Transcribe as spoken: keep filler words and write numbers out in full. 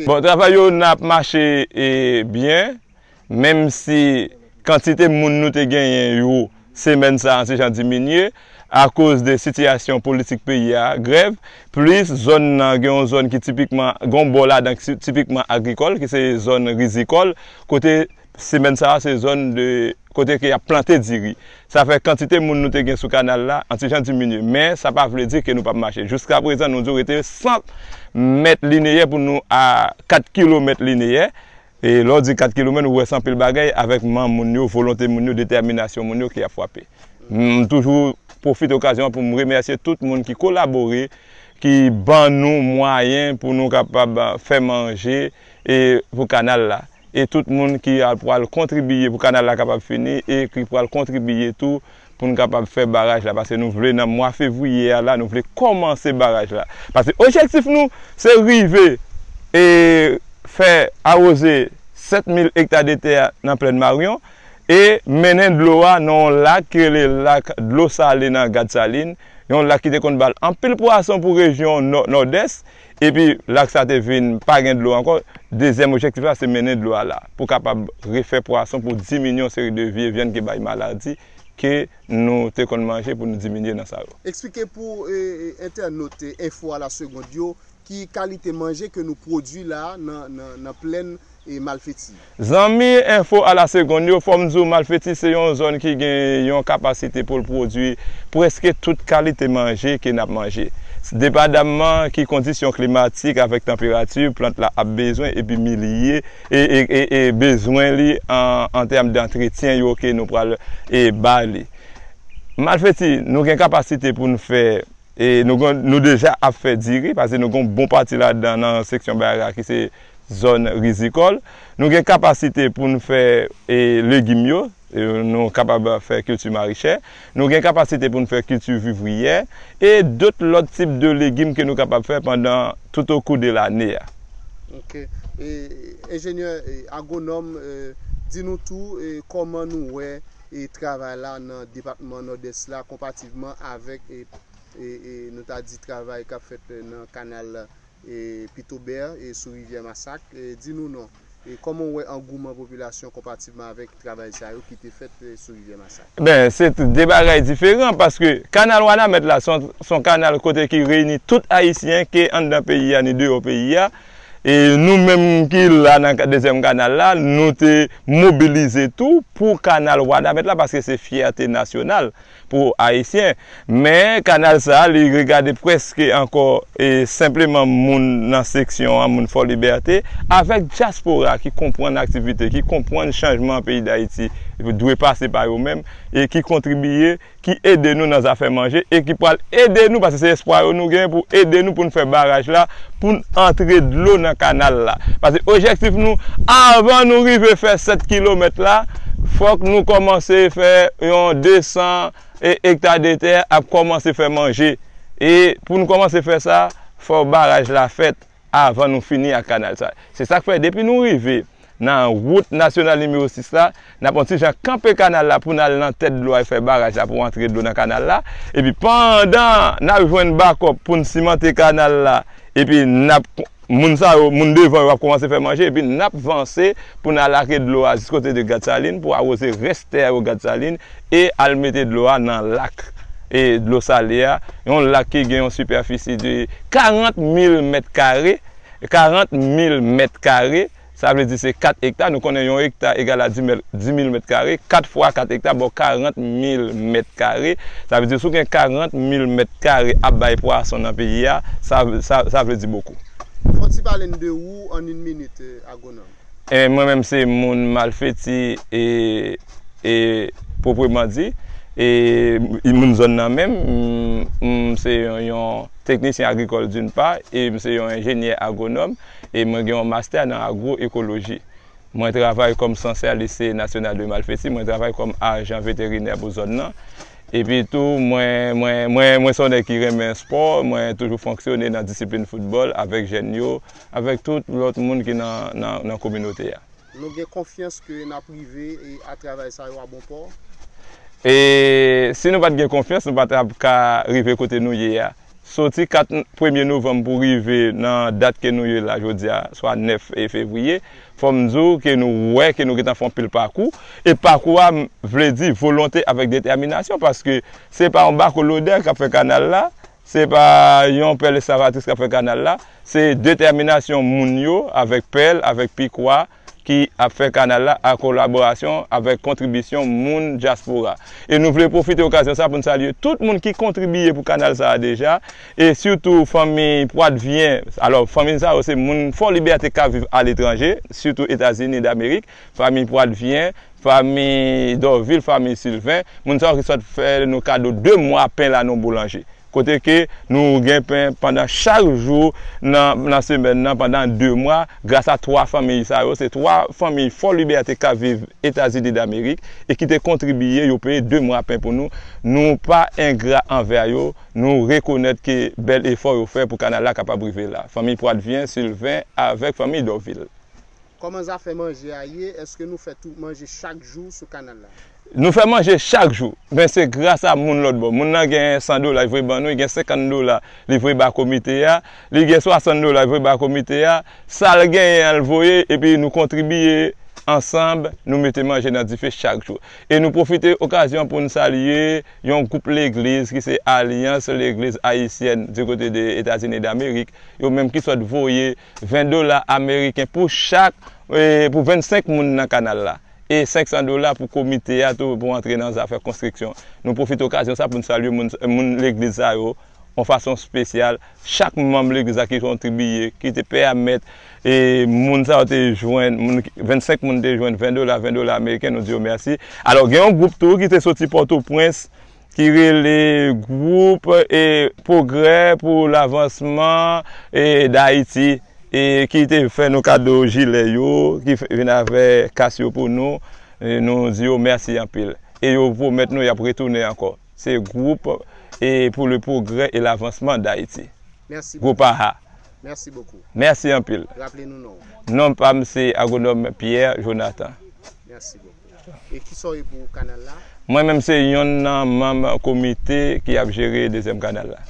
Bon, travay yo n ap mache e byen, menm si kantite moun nou te genyen yo semèn sa a ti jan diminye akoz de sitiyasyon politik peyi a, grèv, plis zòn nan gen yon zòn ki tipikman, gen yon bò ladan ki tipikman agrikòl, ki se zòn rizikòl, kote semèn sa a se zòn de kote ke y ap plante diri. Sa fè kantite moun nou te gen sou kanal la, an ti jan diminye. Men, sa pa vle di ke nou p ap mache. Jiska prezan, nou dwe rete san mèt lineyè pou nou a kat kilomèt lineyè. E lè w di kat kilomèt, ou wè se anpil bagay avèk manm moun yo, volonte moun yo, detèminasyon moun yo ki ap frape. M toujou pwofite okazyon an pou m remèsye tout moun ki kolabore, ki ban nou mwayen pou nou kapab fè manje e pou kanal la. E tout moun ki al pral kontribiye pou kanal la kapab fini e ki pral kontribiye tou pou n kapab fè baraj la, paske nou vle nan mwa fevriye a la, nou vle kòmanse baraj la. Paske objektif nou, se rive e fè awoze sèt mil ekta de tè nan Plèn Maryon e mennen dlo a nan yon lak ki rele lak Dlo Sale nan Gad Salin, yon lak ki te konn ba l anpil pwason pou rejyon Nò-, Nòdès, epi lak sa te vin pa gen dlo ankò. Dezyèm objektif la, se mennen dlo a la, pou kapab refè pwason, pou diminye yon seri de vye vyann ki bay maladi, ke nou te konn manje pou nou diminye nan sa yo. Eksplike pou, e, e, entènot, e, Enfo à la Seconde yo, ki kalite manje ke nou pwodui la nan, nan, nan plèn, e, Malfeti. Zanmi Enfo à la Seconde yo, fò m di w, Malfeti se yon zòn ki gen yon kapasite pou l pwodui prèske tout kalite manje ke n ap manje. Depandamman ki kondisyon klimatik avèk tanperati plant la ap bezwen epi milye e, e, e, e bezwen li an, an tèm dantretyen yo ke nou pral, e, ba li. Malfeti, nou gen kapasite pou n fè, e nou gen, nou deja ap fè diri, paske nou gen yon bon pati ladan nan seksyon Bayara ki se zòn rizikòl. Nou gen kapasite pou n fè, e, legim yo, e nou kapab fè kilti marichè. Nou gen kapasite pou n fè kilti vivriyè e dòt lòt tip de legim ke nou kapab fè pandan tout au cours de lane a. Ok. E, enjenyè, e, agwonòm, e, di nou tou, e, kòman nou wè, e, travay la nan depatman Nòdès la konpativman avèk, e, e, e, nou ta di travay k ap fèt nan kanal, e, Pitobè, e, sou rivyè Masak. E, di nou non. E kòman w wè angouman popilasyon konpativman avèk travay sa yo ki te fèt, e, sou rivyè Masak? Ben, se t-, de bagay diferan, paske kanal Wanament la, se yon, se yon kanal kote ki reyini tout Ayisyen, ke anndan peyi a, ni deyò peyi a. E nou menm ki la nan ka-, dezyèm kanal la, nou te mobilize tou pou kanal Wanament la, paske se fyète nasyonal pou Ayisyen. Men kanal sa a, li regade prèske ankò, e, senpleman moun nan seksyon an, moun Fò Libète, avèk dyaspora ki konprann aktivite, ki konprann chanjman peyi Dayiti dwe pase pa yo menm, e ki kontribiye, ki ede nou nan zafè manje, e ki pral ede nou, paske se espwa yo nou gen pou ede nou pou n fè baraj la, pou n antre dlo nan kanal la. Paske objektif nou, avan nou rive fè sèt kilomèt la, fòk nou kòmanse fè yon de san e, ekta de tè ap kòmanse fè manje. E pou n kòmanse fè sa, fò baraj la fèt avan nou fini ak kanal sa. Se sa k fè, depi nou rive nan wout nasyonal nimewo sis la, n ap yon ti jan kanpe kanal la pou n al nan tèt dlo a e fè baraj la pou antre dlo nan kanal la. Epi pandan n ap jwenn bakòp pou n simante kanal la, epi n ap moun sa yo, moun devan yo ap kòmanse fè manje, epi n ap vanse pou n al lage dlo a jis kote de Gad Salin pou awoze rès tè yo Gad Salin e al mete dlo a nan lak, e dlo sale a, yon lak ki gen yon sipèfisi de karant mil mèt kare, karant mil mèt kare, sa vle di se kat ekta, nou konnen yon ekta egal a dis mil, dis mil mèt kare, kat fwa kat ekta ba w karant mil mèt kare, sa vle di si w gen karant mil mèt kare ap bay pwason nan peyi a, sa, sa, sa vle di bokou. Fò w ti pale n de ou an yon minit, eh, agwonòm. E mwen menm se moun Malfeti e, e pwopreman di, e moun zòn nan menm, m, m se yon, yon teknisyen agrikòl d'une part, e m se yon enjenyè agwonòm, e mwen gen yon mastè nan agwoekoloji. Mwen travay kòm sansè Lycée National de Malfety, mwen travay kòm ajan veterinè pou zòn nan. Epi tou, mwen, mwen, mwen, mwen se yon nèg ki renmen spò, mwen toujou fonksyone nan disiplin foutbòl avèk jèn yo, avèk tout lòt moun ki nan, nan, nan kominote a. Nou gen konfyans ke n ap rive e a travay sa yo a bon pò? E si nou pa t gen konfyans, nou pa t ap ka rive kote nou ye a. Soti kat premye novanm pou rive nan dat ke nou ye la jodi a, swa nèf fevriye, fò m di w ke nou wè ke nou gentan fè anpil pakou. E pakou a m vle di volonte avèk detèminasyon, paske se pa yon bako lodè k ap fè kanal la, se pa yon pèl eskavatris k ap fè kanal la, se detèminasyon moun yo avèk pèl, avèk pikwa, ki ap fè kanal la a kolaborasyon avèk kontribisyon moun dyaspora. E nou vle pwofite okazyon sa pou n salye tout moun ki kontribiye pou kanal sa a deja, e sitou fanmi Pwadvyen. Alò, fanmi sa yo se moun Fò Libète k ap viv aletranje, sitou Etazini Damerik, fanmi Pwadvyen, fanmi Dòvil, fanmi Silven, moun sa yo ki sot fè nou kado de mwa pen la nan boulanje. Kote ke nou gen pen pandan chak jou nan, nan semèn nan pandan de mwa, gras a twa fanmi sa yo. Se twa fanmi Fò Libète k ap viv Etazini Damerik e ki te kontribiye, yo peye de mwa pen pou nou. Nou pa engra anvè yo, nou rekonèt ke bèl efò yo fè pou kanal la kapab rive la. Fanmi Pwadvyen, Silven avèk fanmi Dòvil. Kòman zafè manje a ye? Èske nou fè tout manje chak jou sou kanal la? Nou fè manje chak jou, men se gras a moun lòt bò. Moun nan gen san dola, li voye ban nou, li gen senkant dola, li voye ba komite a, li gen swasant dola, li voye ba komite a. Sa l genyen an, l voye, epi nou kontribiye ansanm, nou mete manje nan dife chak jou. E nou pwofite okazyon pou n salye yon gwoup legliz ki se Alyans Legliz Ayisyèn di kote de Etazini Damerik, yo menm ki sot voye ven dola ameriken pou chak, e, pou vennsenk moun nan kanal la. E senk san dola pou komite a tou pou antre nan zafè konstriksyon. Nou pwofite okazyon sa pou n salye moun, moun legliz sa yo yon fason espesyal. Chak manm legliz la ki kontribiye, ki te pèmèt, e, moun sa yo te jwenn, moun, vennsenk moun te jwenn ven dola, ven dola ameriken, nou di yo mèsi. Alò, gen yon gwoup tou ki te soti Pòtoprens, ki rele gwoup, e, Pwogrè pou Lavansman, e, Dayiti, e, ki te fè nou kado jilè yo, ki fè, vin avè kas yo pou nou, e, nou di yo mèsi anpil. E yo pwomèt nou y ap retounen ankò. Se gwoup, e, pour le progrès et l'avancement d'Haïti. Mèsi. Gwoup A H A. Mèsi bokou. Mèsi anpil. Raple nou non w. Non pa m se Agwonòm Pierre Jonathan. Mèsi bokou. E kisa w ye pou kanal la? Mwen menm se yonn nan manm komite ki ap jere dezyèm kanal la.